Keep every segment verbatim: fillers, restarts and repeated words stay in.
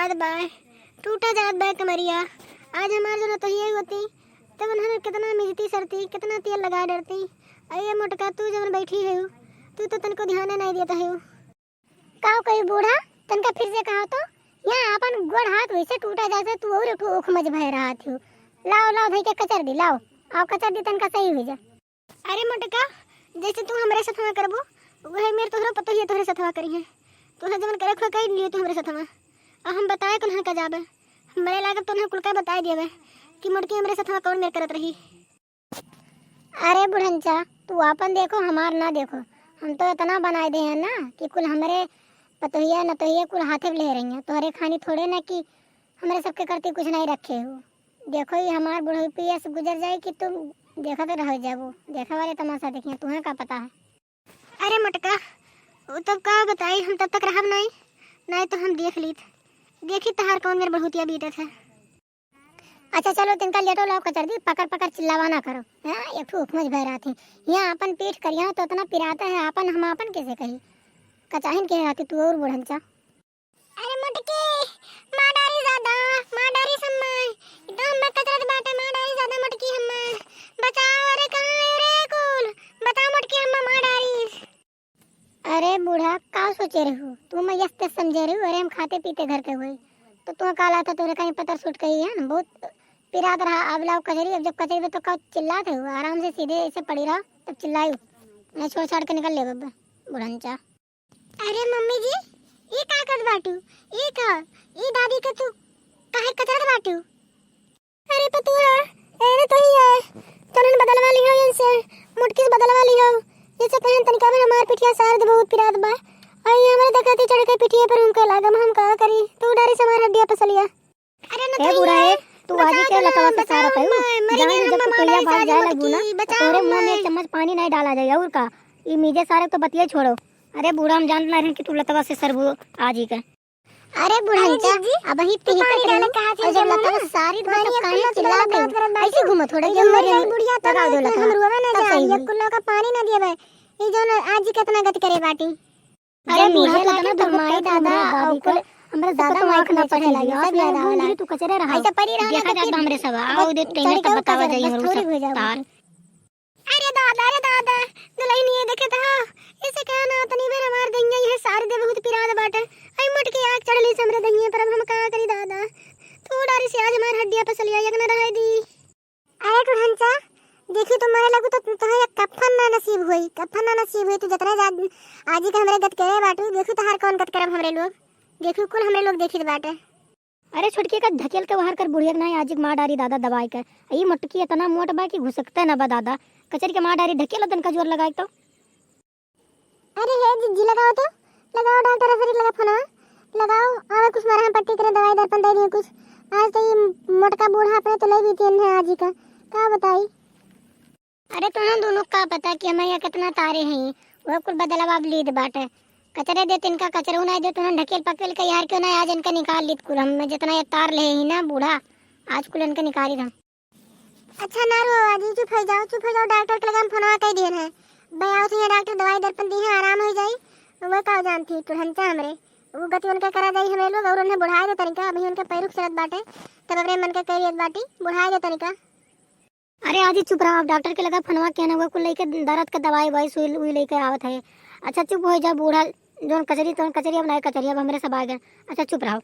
जात बाय, टूटा जात बाय कमरिया। आज हमार जो नतोहिया होती, तब उन्हन कितना मिजती सरती, कितना तेल लगाए डरती। अरे मोटका, तू जवन बैठी है, तू तो तनको ध्यान नहीं देता है। का कही बूढ़ा, तनका फिर से कहा तो, यहाँ आपन गोड़ हाथ वैसे टूटा जात है, तू और एक ठो उखमज भय रहत हो। लाओ, लाओ, धई के कचर दी, लाओ, आओ कचर दी, तनका सही हो जा। अरे मोटका, जैसे तू हमरे सथवा करबो, वही मेर तोहरो पतोहिया तोहरे सथवा करी है। तोहरे जवन करे खोए कही लियो तू हमरे सथवा। अब हम बताए कौन का जाबे, हमरे लागत तो कुल का बताए देबे कि मोटकी हमरे सथवा कौन मेर करत रही। अरे बुढ़नचा, तू आपन देखो, हमार ना देखो। हम तो इतना बनाए दे हैं ना कि कुल हमरे पतोहिया नतोहिया कुल हाथे ले रही हैं। तोहरे खानी थोड़े ना कि हमरे सबके करती कुछ नहीं रखे हो। देखो, ये हमार बुढ़ौपी ऐसे गुजर जाए कि तुम देखत रह जाबो। देखे वाले तमाशा देखिए, तुम्हें का पता है। अरे मोटका, वो तब का बताई, हम तब तक रहब नहीं, नहीं तो हम देख लीत। देखी तहार कौन मेर बढ़ोतिया बीतत है। अच्छा चलो, तिनका लेटो लाओ कचर दी, पकड़ पकड़ चिल्लावा ना करो। हाँ, एक ठो हुकमज भय रहत है। यहाँ अपन पीठ करिया तो इतना पिराता है, आपन हम आपन कैसे कही? कचाहिन के रहती तू और बुढ़नचा। अरे मोटकी, माँ डारी दादा, माँ डारी सम्मा, एकदम हम्मा कतरत बाटे, माँ डारी दादा मोटकी हम्मा, बचाओ, अरे कहाँ है रे कुल, बताओ मोटकी हम्मा, माँ डारी। अरे बूढ़ा, का सोचे रहू? तू मैं यस तस समझे रहू? अरे हम खाते पीते घर के हुई, तो तू का लाता, तोरे कहीं पतर सूट कही है, बहुत पिरात रहा। अब लाओ कचरी, अब जब कचरी पे तो का चिल्लात है, आराम से सीधे ऐसे पड़ी रहा, तब चिल्लायू, नहीं छोड़ छाड़ के निकल ले बब्बा, बुढ़नचा। अरे मम्मी जी, ये का करत बाटू? ये का, ये दादी के तू काहे कतरत बाटू? अरे पतुआ, एने तो ही है, तनन बदलवा लिहो इनसे, मोटकी से बदलवा लिहो। जैसे कहन तनिका में हमार पिठिया सार दे बहुत पिरात बा। आई हमरे देखते चढ़ के पिठिए पर उनके लागम, हम का करी? तू डारी से हमार हड्डिया पसलिया। अरे ए नथुनिया, बूढ़ा, ए, तू बचा आजे के दो ना, लतवा से बचाओ सारा करू। मैं, मर जान गए ले, जब हम तू हमारे कहिया भाग सारे जाए सारा लगू ना, बची, तो बचाओ तोरे मुंह में मैं। एक चम्मच पानी नहीं डाला जाए। और का, ई मीजे सारे तो बतिये छोड़ो। अरे बूढ़ा, हम जानत ना रहन कि तू लतवा से सरबू आजी का। अरे अरे बुढ़नचा, जीजी, अब ही तू पीकर पानी डाले करू, कहाँ से और जब जमा लतवा ना? सारी पानी बात अब काहे कुल्ला चिल्ला बात करू? करत बाटू। ऐसे घूमो थोड़ा, ये जो मर मरे जाई बुढ़िया, तब लगा दो एक लतवा, हम रोवे ना तब जाई, सही ये होई। कुल्ला का पानी ना देवे। ये जो ना आजी कितना गति करे बाटी। अरे जब बूढ़ा मीठे तो लागे इतना तो दुख माई कइके दादा, हमरा दादी और का, कुल हमरा सबके दादा तो माई आँख ना ना पढ़े चढ़े लागे, लागे, सब सब याद याद आवे आवे लागे। तू कचरे रहा। ऐसा पड़ी रहा देखा तो जात फिर बा हमरे सब, आओ दे, चढ़ तेने के तब बतावा बतावा जाई बस हमरो थोड़ी सब हो जाओ तार। बाकी। अरे दादा, अरे दादा, दुलहिनिया देखे तो, इसे कहे ना तनी बेर हमार दहिया ये सारी दे बहुत पिरात बाटे। आई मोटकी आग चढ़ली से हमरे दहिया पर, अब हम का करी दादा? तू डारी से आज हमार हड्डिया पसलिया एक ना रहे दी। अरे टुढ़नचा, देखी तू मरे लगू तो तोहे एक कफन ना नसीब होई, कफन ना नसीब होई। तू जतना जा-, आजी के हमरे गत करे बाटू, देखू तोहार कौन गत करब हमरे लोग, देखू कुल हमरे लोग देखित बाटे। अरे छोटकी का ढकेल के बाहर कर, बुढ़िया के नाई आजी के मार डारी दादा दबाई के। ई मोटकी इतना मोट बा कि घुसकते ना बा दादा। कचरी के मार डारी, ढकेल तनका जोर लगाई तो। अरे हे जीजी, लगाओ तो, लगाओ डॉक्टर, फिर लगा फोनवा, लगाओ, आवे कुछ मरहम पट्टी करे, दवाई दर्पण दे दिए कुछ। आज तो ये मोटका बूढ़ा अपने तो ले बीती है आज ही का, का बताई। अरे तुहन दोनों का पता कि हमें यहाँ कितना तारे हैं, वो कुल बदलाव अब लीद बाटे। कचरे दे तिनका कचरे उनाई दे, तुहन ढकेल पकेल के यार क्यों ना आज इनका निकाल लीद कुल, हम जितना ये तार ले ही ना बूढ़ा, आज कुल इनका निकाली हम। अच्छा ना रो आजी, चुप हो जाओ, चुप हो जाओ, डॉक्टर के लगे हम फोनवा कई दिहन है। भाई आओ तो यहाँ डॉक्टर दवाई दर्पण दी है, आराम हो जाई। वो का जानती तुरंत हमरे, वो गति उनका करा जाई हमरे लोग, और उन्हें बुढ़ाए दे तनिका, अभी उनके पैरुख चलत बाटे, तब अपने मन के कह दियत बाटी, बुढ़ाए दे तनिका। अरे आजी चुप रहो, अब डॉक्टर के लगे फोनवा किया ना, वो कुल लेके दर्द का दवाई वाई सुई उई लेके आवत है। अच्छा चुप हो जा बूढ़ा, जोन कचरी तोन कचरी, अब नए कचरी, अब हमरे सब आ गए। अच्छा चुप रहो।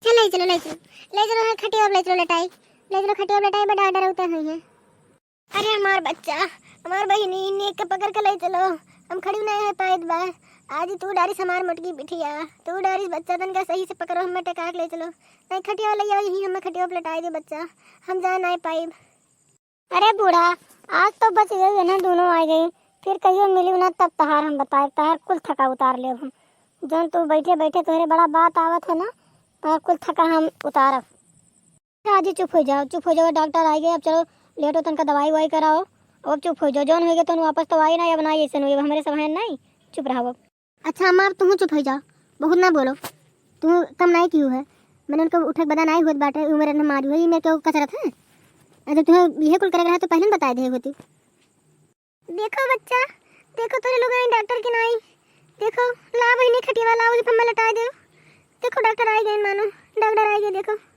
चल, ले चलो, ले चलो, ले चलो, हाँ, खटिया पे ले चलो, लेटाई, ले चलो, खटिया पे लेटाई, बड़ा डर उतर हुई है। अरे हमार बच्चा, हमार बहिनी, इन्हें के पकड़ के ले चलो, हम खड़ी नहीं है पाइत बा। आज तू डारिस हमार मोटकी बिटिया, तू डारिस बच्चा, तनका सही से पकड़ो, हमें टेका के ले चलो, नहीं खटिया ले आओ, यही हमें खटिया पे लेटाई दे बच्चा, हम जा नहीं पाइब। अरे बूढ़ा, आज तो बच गई, इन्हें दोनों आ गई, फिर कहियो मिली ना तब तहार हम बताए, तहार कुल थका उतार लेब हम। जौन तू बैठे बैठे तोहरे बड़ा बात आवत है ना, तहार कुल थका हम उतारब। आजी चुप हो जाओ, चुप हो जाओ, डॉक्टर आ गए, अब चलो लेटो तनका दवाई ववाई कराओ, अब चुप हो जाओ, जौन हो गया तो वापस तो आई ना, अब ना ऐसे नहीं, अब हमरे सब हैं नहीं, चुप रहो अब। अच्छा अम्मा, अब तुम चुप हो जाओ, बहुत ना बोलो, तुम कम नहीं की है, मैंने उनको उठक बदा नहीं हुआ बाटे, उम्र ने मारी हुई, मैं क्यों कचरत है? अगर तुम्हें यह कुल करे रहा तो पहले न बताए दे होती। देखो बच्चा, देखो तोरे लोग आई डॉक्टर के नाई, देखो ला बहिनी खटिया वाला उस पर मैं लटाए दे। देखो डॉक्टर आइ गए मानो, डॉक्टर आइ गए, देखो।